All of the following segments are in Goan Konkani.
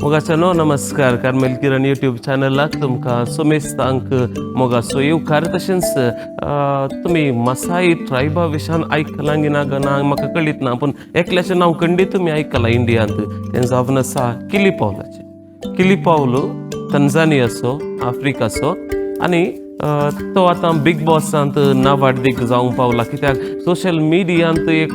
मोगाचो नमस्कार. कार्मेल किरण यूट्यूब चॅनलाक तुमकां सोमेस्तांक मोगाचो येवकार. तशेंच तुमी मसाई ट्रायबा विशयान आयकलां ना ना म्हाका कळीत ना, पूण एकल्याचें नांव खंडीत तुमी आयकलां इंडियांत, तें जावन आसा किली पावलाचें. किली पावलो तंजानियाचो, आफ्रिकाचो, आनी तो आतां बिग बॉसांत नावाडदीक जावंक पावला, कित्याक सोशल मिडियांत एक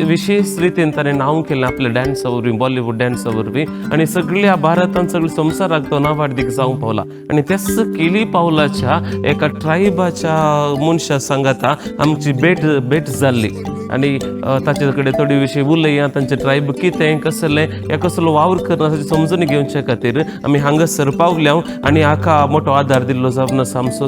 विशेष रितीन ताणें नांव केलें आपल्या डान्सा वरवीं, बॉलिवूड डान्सा वरवीं, आनी सगळ्या भारतांत सगळ्या संवसाराक तो नावाडदीक जावंक पावला. आनी त्याच केली पावलाच्या एका ट्रायबाच्या मनशा सांगाता आमची भेट भेट जाल्ली आनी ताचे कडेन थोडे विशय उलया, तांचे ट्रायब कितें कसलें, हे कसलो वावर करना ताचें समजून घेवचे खातीर आमी हांगासर पावल्या. आनी हाका मोठो आदार दिल्लो जावन आसा आमचो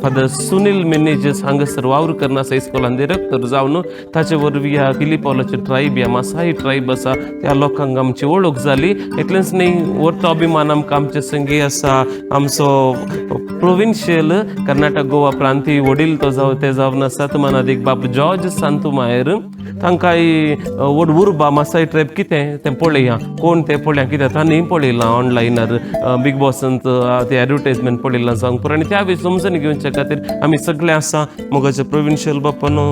फादर सुनील मिनेजस, हांगासर वावर करना आसा इस्कोलान डिरेक्टर जावन. ताचे वरवीं ह्या किली पावलाचे ट्रायब, ह्या मासाई ट्रायब आसा त्या लोकांक आमची वळख जाली. इतलेंच न्ही, व्हडलो अभिमान आमकां आमचे संगी आसा आमचो प्रोविन्शियल कर्नाटक गोवा प्रांतीय वडील तो जाव ते जावन आसा मानादीक बाब जॉर्ज सांतुमायर. तांकां व्हड उर्बा मासाई ट्रायब कितें तें पळया, कोण तें पळया, कित्याक तांणी पळयलां ऑनलायनार बिग बॉसांत ते एडवर्टायजमेंट पळयलां जावंक पुरो. आनी त्या विशीं समजून घेवचे खातीर आमी सगळे आसा. मोगाचे प्रोविन्शियल बाप्पानो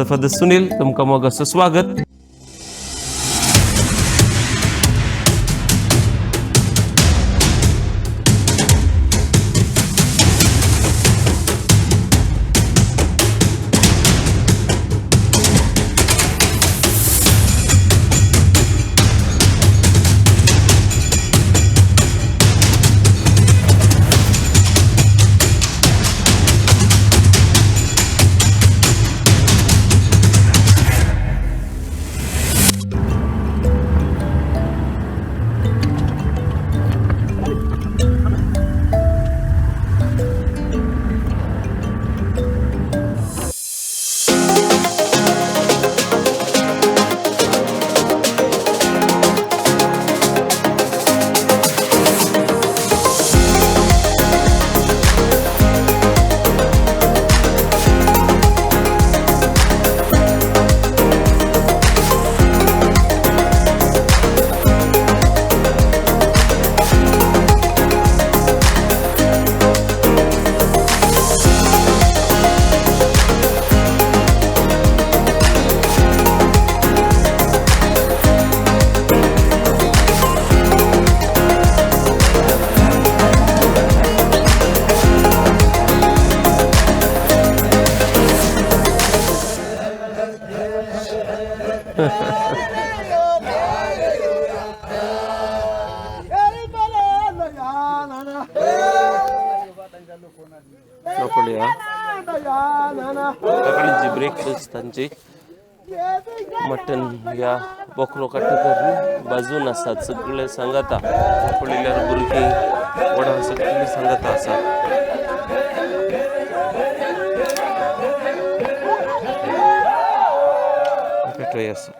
फादर सुनील, तुमकां मोगाचो स्वागत. सकाळची ब्रेकफास्ट तांची मटन या बोकरो काडटकर बाजून आसात सगळे सांगाता, पळयल्यार भुरगीं व्हडां सगळीं सांगाता आसा. पेटोय आसा.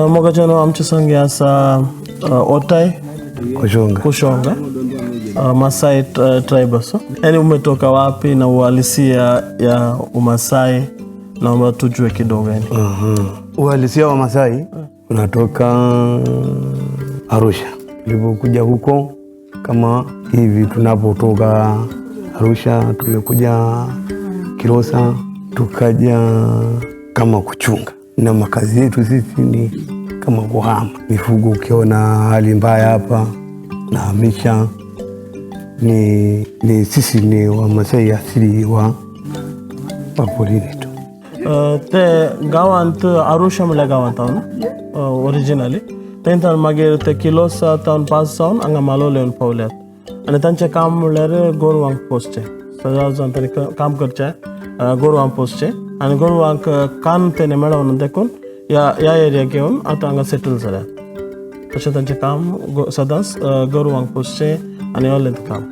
मोगाच्यानो आमचे संगे आसा ओटाय Kushonga, Masai tribe aso. Yaani umetoka wapi na uhalisia ya Umasai, naomba tujue kidogo yani. Uhalisia wa Masai unatoka Arusha. Nilipokuja huko kama hivi tunapotoka Arusha tumekuja Kilosa, tukaja kama kuchunga, na makazi yetu sisi ni kama kuhama mifugo. Ukiona hali mbaya hapa nahamisha. Ni sisi ni Wamasai asili wa porini tu. ते गांवांत आरुशा म्हणल्यार गांवांत हांव न्हू ओरिजिनली, थंय मागीर ते किलोसा तावन पास जावन हांगा मालोवले येवन पावल्यात. आनी तांचें काम म्हणल्यार गोरवांक पोसचें, सदांच जावन तांणी काम करचें, गोरवांक पोसचें आनी गोरवांक कान तेणे मेळोन देखून ह्या एरियाक येवन आतां हांगा सेटल जाल्यात. तशें तांचें काम सदांच गोरवांक पोसचें आनी ओलेंत काम.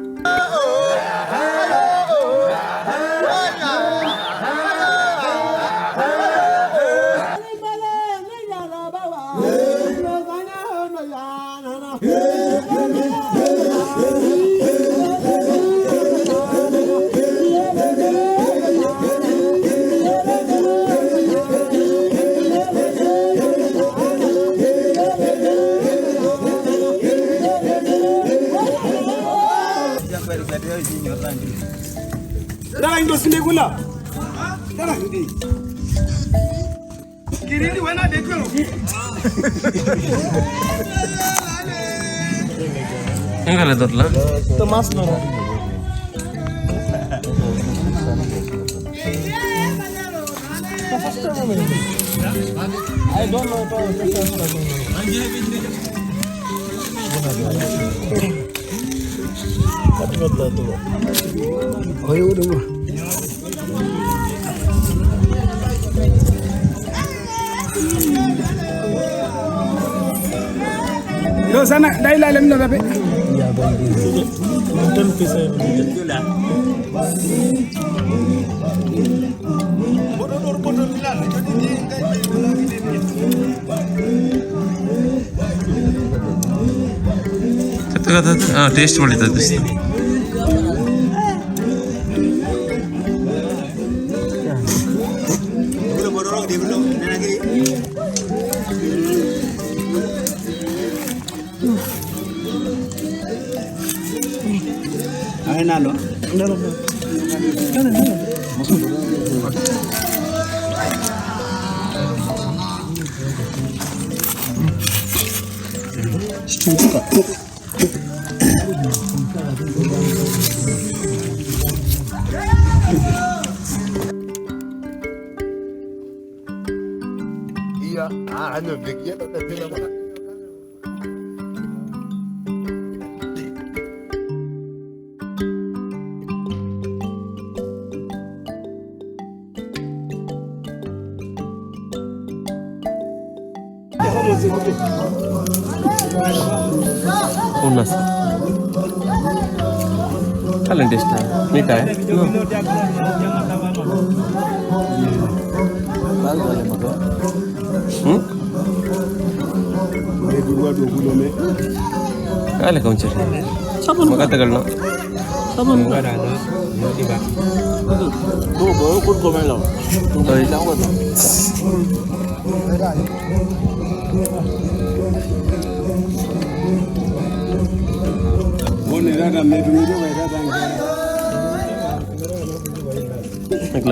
ಟೇಸ್ಟ್ ಹೊಡಿತದೆ.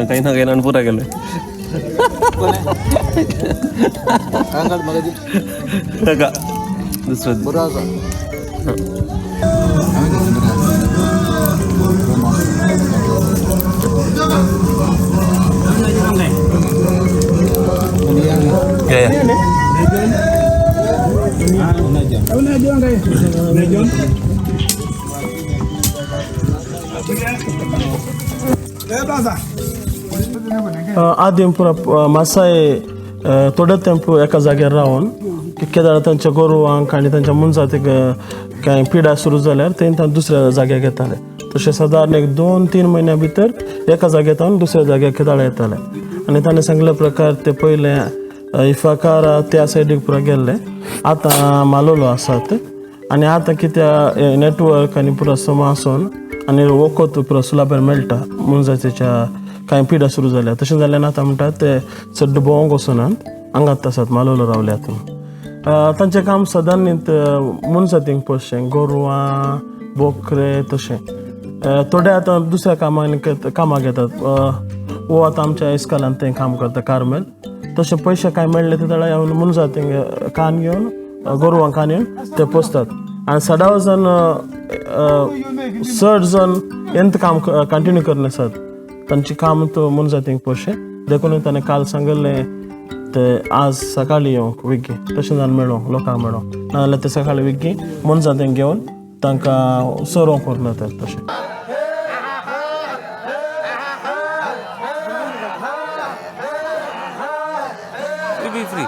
काही ना काही पुरा केलं. दुसरं आदीं पुरा मासाय थोडे तेंप एका जाग्यार रावन केदार तांच्या गोरवांक आनी तांच्या मनजातीक कांय पिडा सुरू जाल्यार ते दुसऱ्या जाग्यार घेताले. तशें सादारण एक 2-3 म्हयन्या भितर एका जाग्यार दुसऱ्या जाग्यार केदाळ येताले. आनी ताणें सांगले प्रकार ते पयले इफाकारा त्या सायडीक पुरा गेल्ले, आतां मालोलो आसात. आनी आतां कित्याक नेटवर्क आनी पुरा समा आसून आनी वखद पुरा सुलाभेर मेळटा मनजातीच्या कांय पिडा सुरू जाल्या. तशें जाल्यार आतां म्हणटात ते चड भोंवंक वचनात, हांगात आसात मालोलो रावल्यात. तांचें काम सदांच मनजातींक पोसचें, गोरवां बोकरे तशें. थोडे आतां दुसऱ्या कामांनी कामाक येतात. वो आतां आमच्या इस्कालान तें काम करता कार्मेल. तशें पयशे कांय मेळ्ळे ते जाल्यार मनजातींक कान घेवन गोरवांक कान घेवन ते पोसतात. आनी सदां जाण चड जाण हेंच काम कंटिन्यू करून आसात. तांचें काम तो मनजातींक पोसचें देखून ताणें काल सांगिल्लें ते आज सकाळीं येवंक विग्गी तशें जावन मेळोंक लोकांक मेळोंक, नाजाल्यार ते सकाळीं विग्गी मनजातींक घेवन तांकां सोरोवंक व्हरून वतात तशें. Be free.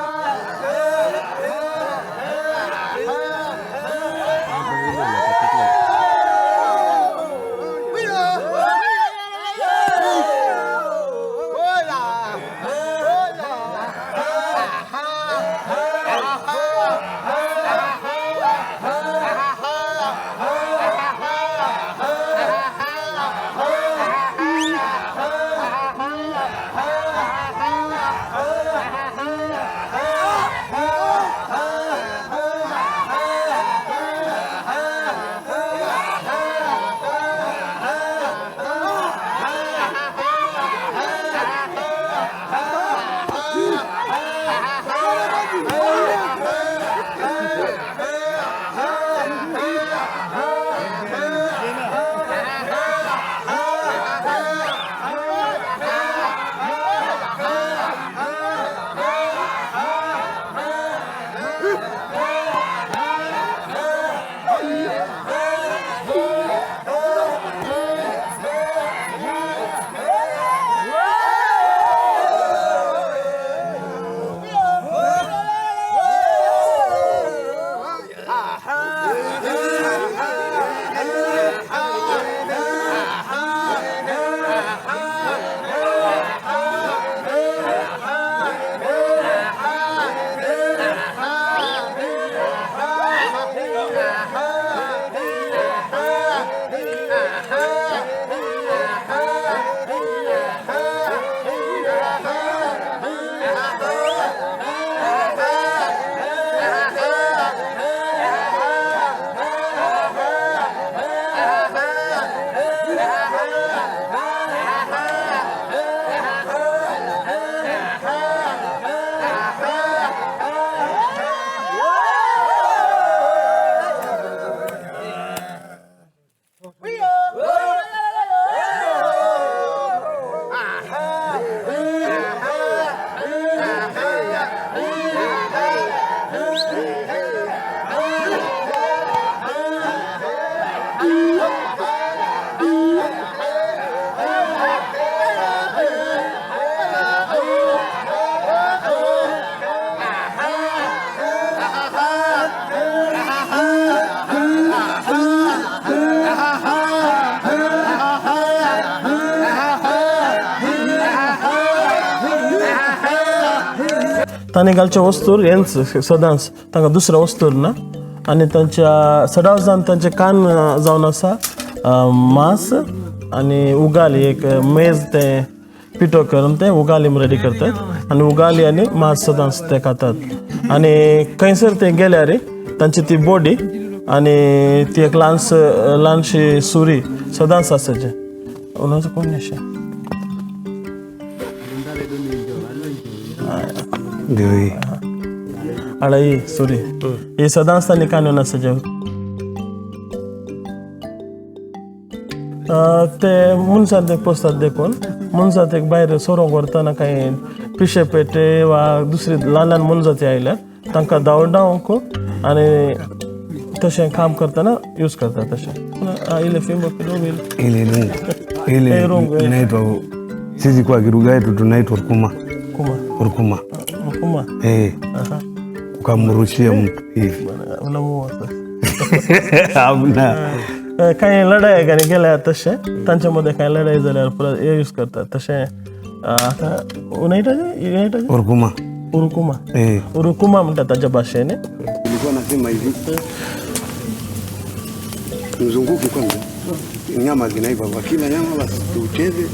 तांणी घालचे वस्तूर हेंच सदांच, तांकां दुसरें वस्तूर ना. आनी तांच्या सदांच जावन तांचे कान जावन आसा मांस आनी उगाली, एक मेज ते पिठो करून ते उगाली रेडी करतात आनी उगाली आनी मांस सदांच ते खातात. आनी खंयसर ते गेल्यार तांची ती बॉडी आनी ती एक ल्हानशी सुरी सदांच आसाचे. उनाचो कोण अशें Ndio hii. आळाई सुरी ही सदांच तांणी कानून आसाचे. ते मनशान ते पोसतात देखून मनशात एक भायर सोरोंक व्हरतना कांय पिशे पेटे वा दुसरी ल्हान ल्हान मनजाती आयल्यार तांकां धांवडावंक आनी तशें काम करतना यूज करतात तशें. Ile fimbo kidogo ile Ile rungu. Ile rungu, eh. Inaitwa, sisi kwa kilugha yetu tunaitwa rukuma. Kuma. Rukuma. Rukuma. Eh. Ukamrushia mtu hivi. Unamuua sasa. Hamna. कांय लढाय आनी गेल्यार तशें तांचे मदें कांय लढाय जाल्यार पुरा हे यूज करतात तशें. आतां उनयता Rukuma. उरुकुमा. Eh. उरुकुमा म्हणटा तांच्या भाशेन. Nilikuwa nasema hivi. Mzunguke kwanza. Nyama zinaiva kwa kila nyama basi tucheze.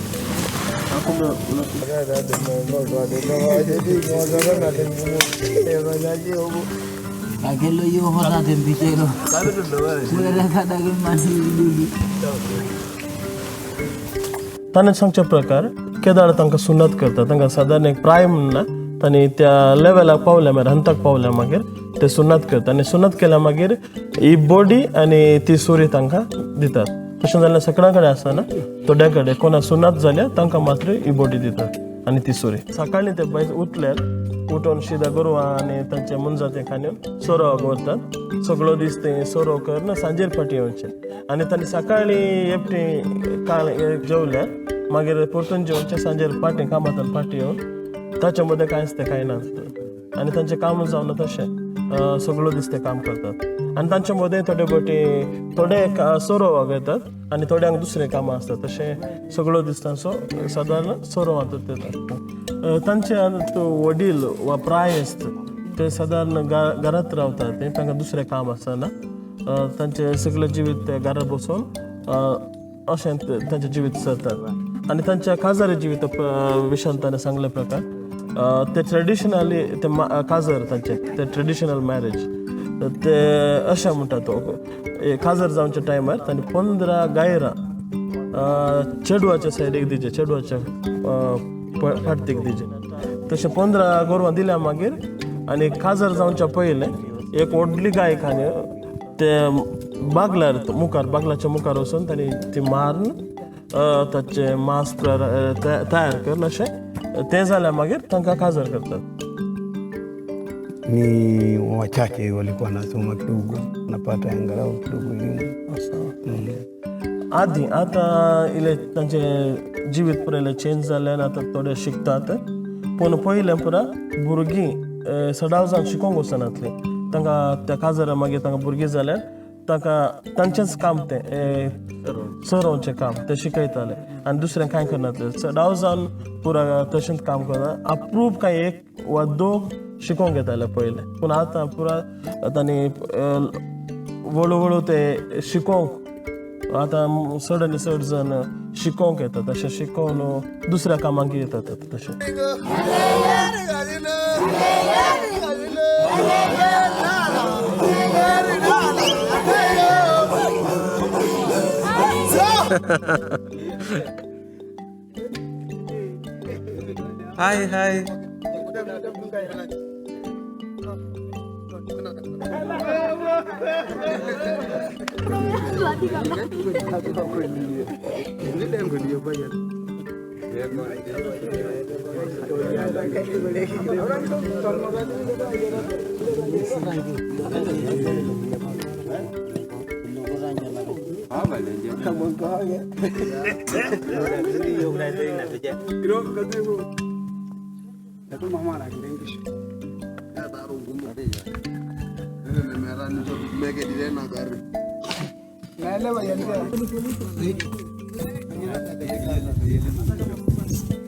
ताणें सांगचे प्रकार केदार तांकां सुन्नत करता. तांकां सादारण एक प्राय म्हणना, तांणी त्या लेवलाक पावल्या मागीर, हंताक पावल्या मागीर ते सुन्नत करता आनी सुन्नत केल्या मागीर ही बॉडी आनी ती सुरी तांकां दितात. तशें जाल्यार सगळ्यां कडेन आसना, थोड्या कडेन कोणा सुन्नत जाल्यार तांकां मात्र ही बॉडी दितात आनी ती सुरी. सकाळीं ते बायज उठल्यार उठून शिदा गोरवां आनी तांचे मनजाते खाणून सोरोवाक व्हरतात. सगळो दीस ते सोरो करून सांजेर फाटीं येवचें आनी तांणी सकाळीं एकटी काल जेवल्यार मागीर परतून जेवचें, सांजेर फाटीं कामांतल्यान फाटीं येवन ताच्या मदें कांयच तें खायना आसता आनी तांचें काम जावन तशें सगळो दीस ते काम करतात. आनी तांचे मदें थोडे फावटी थोडे सोरोवाक येतात आनी थोड्यांक दुसरें कामां आसतात. तशें सगळो दीस तांचो सादारण सोरोवांत येतात. तांचे वडील वा प्रायस्त ते सादारण घरांत रावतात, ते तांकां दुसरें काम आसना. तांचें सगळें जिवीत ते घरांत बसून अशें तांचें जिवीत सरतात. आनी तांच्या काजारी जिवीत विशयान ताणें सांगले प्रकार ते ट्रेडिशनली ते काजर तांचे ते ट्रेडिशनल मॅरेज ते अशें म्हणटा तो काजर जावच्या टायमार तांणी 15 गायरां चेडवाच्या सायडीक दिचे, चेडवाच्या फाटतीक दिचे. तशें 15 गोरवां दिल्या मागीर आनी काजर जावच्या पयलें एक व्हडली गाय खाणी ते बागल्यार मुखार, बागलाच्या मुखार वचून तांणी ती मारून ताचें मांस तयार करून अशें तें जाल्यार मागीर तांकां काजर करतात. Ni wachache walikuwa nasoma kidogo, napata angalau kidogo elimu. आदी आतां इल्लें तांचें जिवीत पुराय इल्लें चेंज जाल्ल्यान आतां थोडे शिकतात, पूण पयलें पुरा भुरगीं सदांच जावन शिकोवंक वचनासलीं. तांकां त्या काजरा मागीर तांकां भुरगीं जाल्यार तांकां तांचेंच काम तें सरोवचें काम तें शिकयताले आनी दुसरें कांय करनासलें. सदांच जावन पुरा तशेंच काम करता. अप्रूप कांय एक वा दोग शिकोवंक येताले पयलें, पूण आतां पुरा तांणी हळू हळू ते शिकोवंक आतां चड आनी चड जाण शिकोवंक येतात. तशें शिकोवन दुसऱ्या कामाक येतात तशें. Hi hi.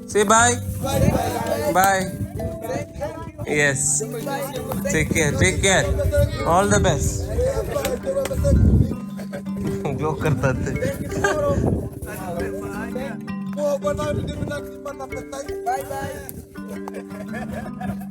Say bye. Bye. Bye. Yes. Take care, take care. All the best. Joke करतात ते. Bye bye.